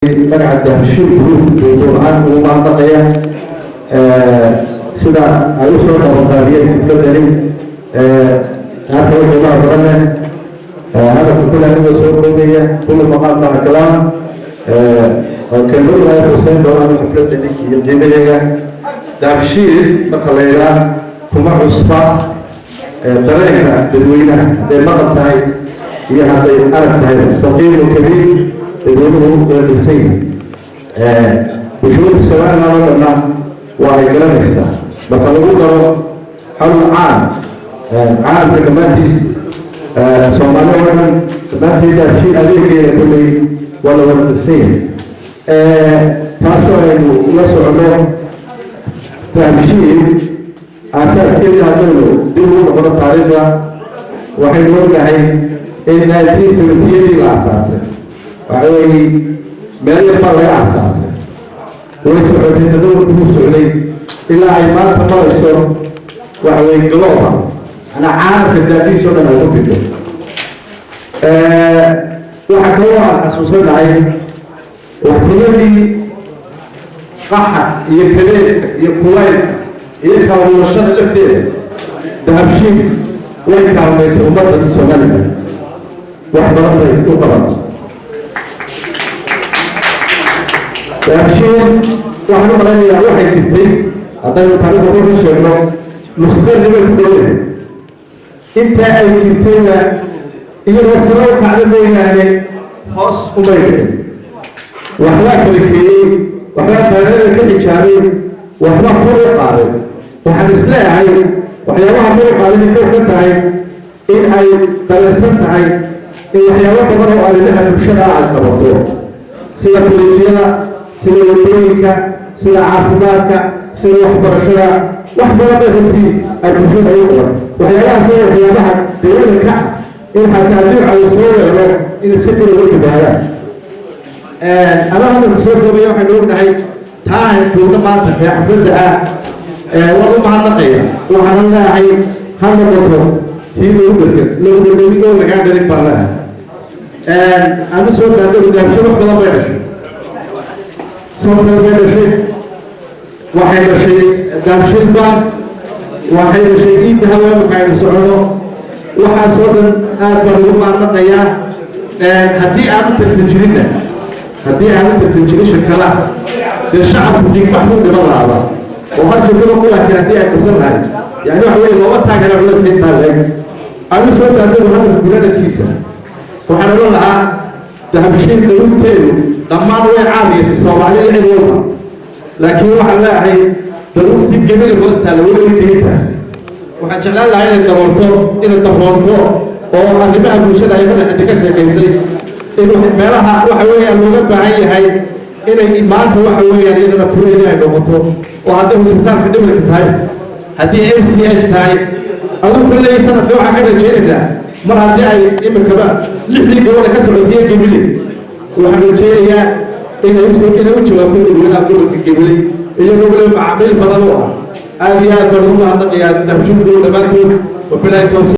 Magaca Dahabshiil Group duuduub ahaan ugu mahadnaqaya sida ay u soo qabanqaabiyeen xafladani aadka u qiimaha badan leh. Hadalka kule anigoo soo koobaya, kullu maqaam maca kalaam oo kelmadu ay xuseyn doonaan xafladani iyo qiimaheega. Dahabshiil marka la yidhaah kuma cusba dareenka dadweynaha, hadday maqal tahay iyo hadday arag tahay, saqiir wa kabiir dadweynuhu qeeqisan yahay. Bulshooyinka Somaliland oo dhanna waa ay garanaysaa. Marka lagu daro xarun caam, caalamka dhammaantiis, Soomaali oo dhan dhammaanteed, Dahabshiil adeegeeda kulley waa la wada dhisan yahay. Taasoo aynu la socono, Dahabshiil aasaaskeedii haddaynu dib ugu noqono taariikhda, waxaynu ognahay in 1970-yadii la aasaasay. Waxa weeye, meel yar baa laga aasaasay, way socotay, tadawurku wuu socday ilaa ay maanta marayso, waxa weye, global, manaa caalamka daafihiisa o dhan ay ku fido. Waxaa kaloo aan xasuusanahay waqtiyadii qaxa iyo kadeedka iyo kulaylka iyo kala lafteeda, Dahabshiil way kaalmaysay ummadda Somaliland, wax badan bay u qabatay Dahabshiil. Waxaan u malaynayaa waxay jirtay, haddaynu taariikhda kor ka sheegno, nusqarni bay ku dhowdahay. Intaa ay jirtayna, iyadoo sare u kacda mooyaane, hoos umay dhicin. Waxbaa kala keeyey, waxbaa taageerada ka xijaabay, waxbaa kor u qaaday. Waxaan isleeyahay waxyaabaha kor u qaaday inay kor ka tahay in ay dareensan tahay in waxyaabo badan oo arrimaha bulshada ay qabato, sida kuleejiyada, sida wadooyinka, sida caafimaadka, sida waxbarashada. Wax badan bay runtii ay bulshada ugu qaban. Waxyaabahaas waa waxyaabaha dowladda ka in xataa haddii caw soo weero inay si kale uga badbaadaan. Ama hadalka soo koobaya, waxaynu ognahay taa aan joogno maanta ee xafladda ah. Waan u mahadnaqaya, waxaana leeyahay ha noqoto tii lagu dhergan lagu dherdhemi oo lagaa dherin baan leeyahay. Anu soo daadego, Dahabshiil wax badan bay dhashay. Somtel bay dhashay, waxay dhashay Dahabshiil Bank, waxay dhashay eDahab. Markaaynu socono, waxaasoo dhan aad baan ugu mahadnaqayaa. Haddii aan u tartan jirinna, haddii aan u tartan jirin shirkadaha, dee shacabku dhiigbax buu dhiman lahaaba oo hal shirkado ku lahtay haddii ay qabsan lahayd, yani waxa weye, looma taagana culayska intaa leeg. Anu soo daadego hadalka gulanadkiisa, waxaan odhan lahaa Dahabshiil daruurteedu dhammaan way caamiyaysay Soomaalida cid walba, laakiin waxaan leeyahay daruurtii gebada hoos taalla weli way degan tahay. Waxaan jeclaan lahaa inay daroorto, inay daroorto oo arrimaha bulshada ay madaxda ka sheekaysay in meelaha waxa weeyaan looga baahan yahay inay maanta waxa weeyaan iyadana fureedi ay noqoto, oo hadday hosbitaalka dhimirka tahay, haddii MCH tahay. Aduu kulley sanadka waxaan ka rajaynaynaa, mar haddii ay imikaba lixdii gobol ka socotiye Gebile, waxaan rajaynayaa inay u jawaabto dadweynaha gobolka Gebile, iyagoo weliba macaamiil badan u ah. Aad iyo aad baan ugu mahadnaqayaa Dahabshiil dhammaantood. Wabilaahi tawfiiq.